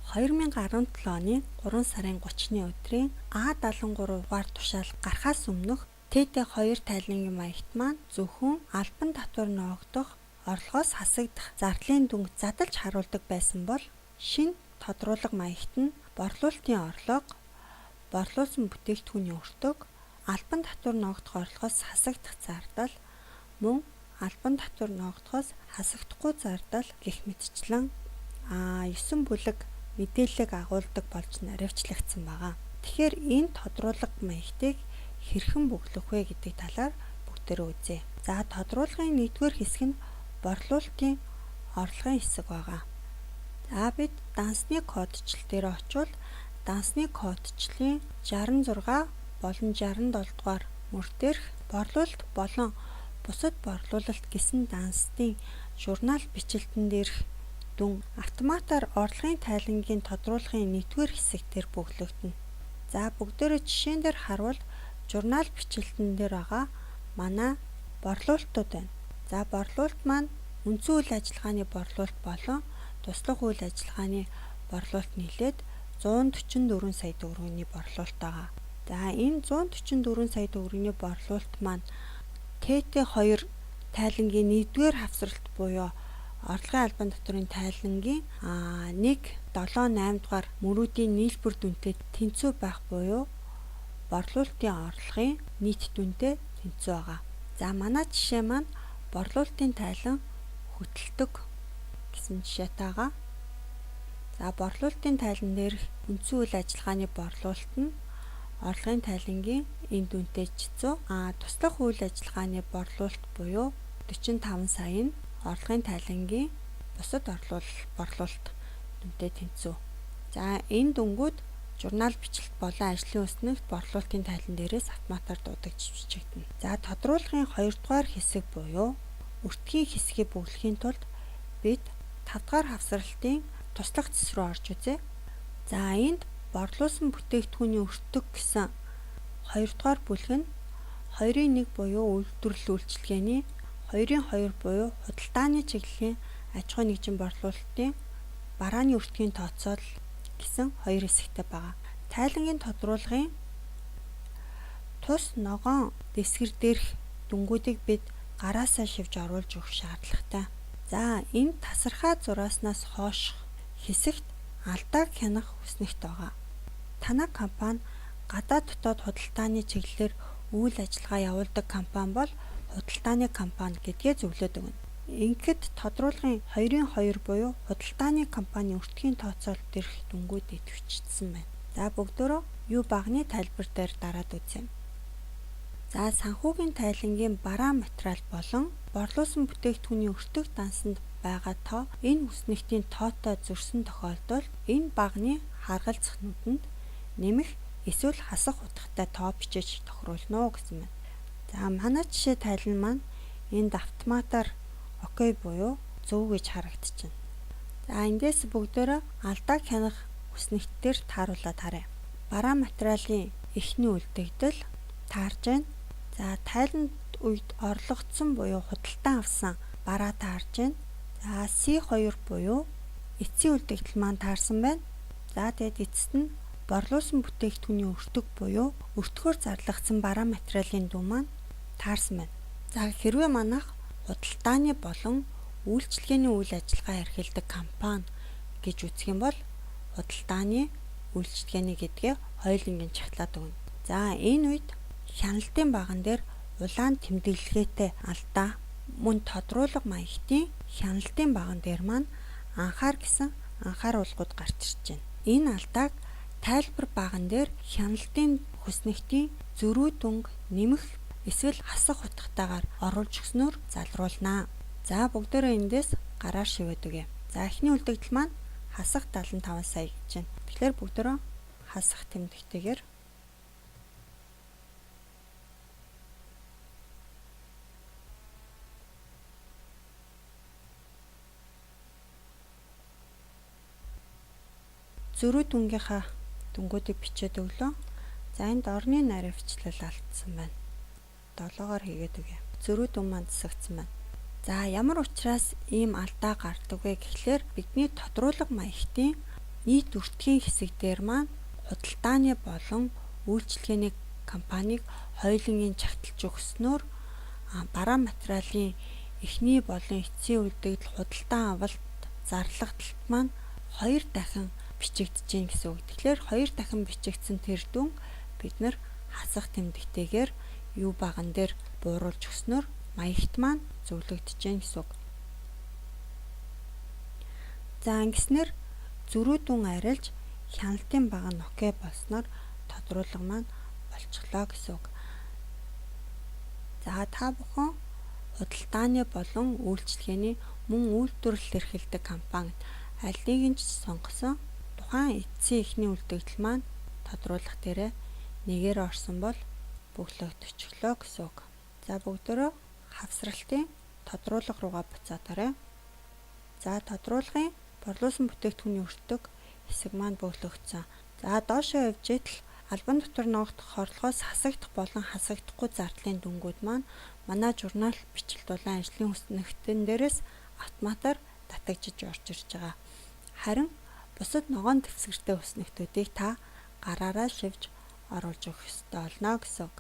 2017 оны 3 сарын 30-ны өдрийн А73 дугаар тушаал гарахаас өмнөх ТТ2 тайлангийн маягт маань зөвхөн албан татвар ноогдох орлогоос хасагдах зардлын дүнг задалж харуулдаг байсан бол шинэ тодруулга маягт нь борлуулалтын орлого, борлуулсан бүтээгдэхүүний өртөг, албан татвар ноогдох орлогоос хасагдах зардал, мөн албан татвар ноогдохоос хасагдахгүй зардал гэх мэтчлэн 9 бүлэг мэдээллийг агуулдаг болж наривчлагдсан байгаа. Тэгэхээр энэ тодруулга маягтыг хэрхэн бөглөх вэ гэдэг талаар бүгдээрээ үзье. За, тодруулгын нэгдүгээр хэсэг нь борлуулалтын орлогын хэсэг байгаа. За, бид дансны кодчлал дээр очивол дансны кодчлалын 66 болон 67 дугаар мөр дээрх борлуулалт болон бусад борлуулалт гэсэн дансны журнал бичлэлтэн дээрх дүн автоматар орлогын тайлангийн тодруулгын нэгдүгээр хэсэг дээр бөглөгдөнө. За, бүгдээрээ жишээн дээр харвал журнал бичлэлтэн дээр байгаа манай борлуулалтууд байна. За, борлуулалт маань үндсэн үйл ажиллагааны борлуулалт болон туслах үйл ажиллагааны борлуулалт нийлээд 144 сая төгрөгийн борлуулалт байгаа. За, энэ 144 сая төгрөгийн борлуулалт маань ТТ2 тайлангийн нэгдүгээр хавсралт буюу орлогын албан татварын тайлангийн 1 7 8 дугаар мөрүүдийн нийлбэр дүнтэй тэнцүү байх буюу борлуулалтын орлогын нийт дүнтэй тэнцүү байгаа. За, манай жишээ маань борлуулалтын тайлан хөтэлдэг гэсэн жишээтэй байгаа. За, борлуулалтын тайлан дээрх үндсэн үйл ажиллагааны борлуулалт нь орлогын тайлангийн энэ дүнтэй чицүү. Туслах үйл ажиллагааны борлуулалт буюу 45 сая нь орлогын тайлангийн бусад борлуулалт дүнтэй тэнцүү. За, энэ дүнгууд журнал бичлэлт болон ажлын өснөгт борлуулалтын тайлан дээрээс автоматар дуудагдж бичигдэнэ. За, тодруулгын 2 дугаар хэсэг буюу өртгийн хэсгийг бөглөхийн тулд бид 5 дугаар хавсралтын туслах цэс рүү орж үзье. За, энд борлуулсан бүтээгдэхүүний өртөг гэсэн 2 дугаар бүлэг нь 2-ын 1 буюу үйлдвэрлэл үйлчилгээний, 2-ын 2 буюу худалдааны чиглэлийн аж ахуйн нэгжийн борлуулалтын барааны өртгийн тооцоолол гэсэн хоёр хэсэгтэй байгаа. Тайлангийн тодруулгын тус ногоон дэсгэр дээрх дүнгуудыг бид гараасаа шивж оруулж өгөх шаардлагатай. За, энэ тасархай зурааснаас хойш хэсэгт алдааг хянах хүснэгт байгаа. Танай компани гадаад дотоод худалдааны чиглэлээр үйл ажиллагаа явуулдаг компани бол худалдааны компани гэдгээ зөвлөд өгнө. Ингэхэд тодруулгын 2-ын 2 буюу худалдааны компани өртгийн тооцоолол дээрх дүнгууд идэвхжсэн байна. За, бүгдөө юу багны тайлбар дээр дараад үзье. За, санхүүгийн тайлангийн бараа материал болон борлуулсан бүтээгдэхүүний өртөг дансанд байгаа тоо энэ хүснэгтийн тоотой зөрсөн тохиолдолд энэ багны харгалзах нүдэнд нэмэх эсвэл хасах утгатай тоо бичиж тохируулна гэсэн байна. За, манай жишээ тайлан маань энд автоматар окей буюу зөв гэж харагдчихна. За, эндээс бүгдээрээ алдааг хянах хүснэгтээр тааруулаад харъя. Бараа материалын эхний үлдэгдэл таарж байна. За, тайланд үед орлогдсон буюу худалдан авсан бараа таарж байна. За, C2 буюу эцсийн үлдэгдэл маань таарсан байна. За, тэгээд эцэст нь борлуулсан бүтээгдэхүүний өртөг буюу өртгөөр зарлагдсан бараа материалын дүн маань таарсан байна. За, хэрвээ манайх худалдааны болон үйлчилгээний үйл ажиллагаа эрхэлдэг компани гэж үзэх юм бол худалдааны үйлчилгээний гэдгээ хоёуланг нь чагтлаад өгнө. За, энэ үед хяналтын баган дээр улаан тэмдэглэгээтэй алдаа мөн тодруулга маягтын хяналтын баган дээр маань анхаар гэсэн анхааруулгууд гарч ирж байна. Энэ алдааг тайлбар баган дээр хяналтын хүснэгтийн зөрүү дүнг нэмэх эсвэл хасах утгатайгаар оруулж өгснөөр залруулнаа. За, бүгдээрээ эндээс гараар шивээд өгье. За, эхний үлдэгдэл маань хасах 75 сая гэж байна. Тэгэхээр бүгдээрээ хасах тэмдэгтэйгээр зөрүү дүнгийнхаа дүнгуудыг бичээд өглөө. За, энд орны наривчлал алдсан байна. 7-оор хийгээд өгье. Зөрүү дүн маань засагдсан байна. За, ямар учраас ийм алдаа гардаг вэ гэхлээр бидний тодруулга маягтын Нийт өртгийн хэсэг дээр маань худалдааны болон үйлчилгээний компанийг хоёулангийн чагталж өгснөөр бараа материалын эхний болон эцсийн үлдэгдэл, худалдан авалт, зарлагдлалт маань 2 дахин бичигдэж гин гэсэн үг. Тэгэхээр 2 дахин бичигдсэн тэр дүн бид нар хасах тэмдэгтэйгээр юу баган дээр бууруулж өгснөөр маягт маань зөвлөгдөж гин гэсэн үг. За, ингэснээр зөрүү дүн арилж, хяналтын бага нь окей болсноор тодруулга маань болчихлоо гэсэн үг. За, та бүхэн худалдааны болон үйлчилгээний, мөн үйлдвэрлэл эрхэлдэг компанид аль нэг нь ч сонгосон тухайн эцсийн эхний үлдэгдэл маань тодруулах дээрээ нэгээр орсон бол бөглөгдчихлөө гэсэн үг. За, бүгдөө хавсралтын тодруулга руугаа буцаад оръё. За, тодруулгын борлуулсан бүтээгдэхүүний өртөг хэсэг маань бөглөгдсөн. За, доошоо явж идэл албан дотор ногдох орлогоос хасагдах болон хасагдахгүй зардлын дүнгууд маань манай журнал бичлэлт болон ажлын хүснэгтэн дээрээс автоматар татагжиж орж ирж байгаа. Харин бусад ногоон дэвсгэртэй хүснэгтүүдийг та гараараа шивж оруулж өгөх ёстой болно гэсэн үг.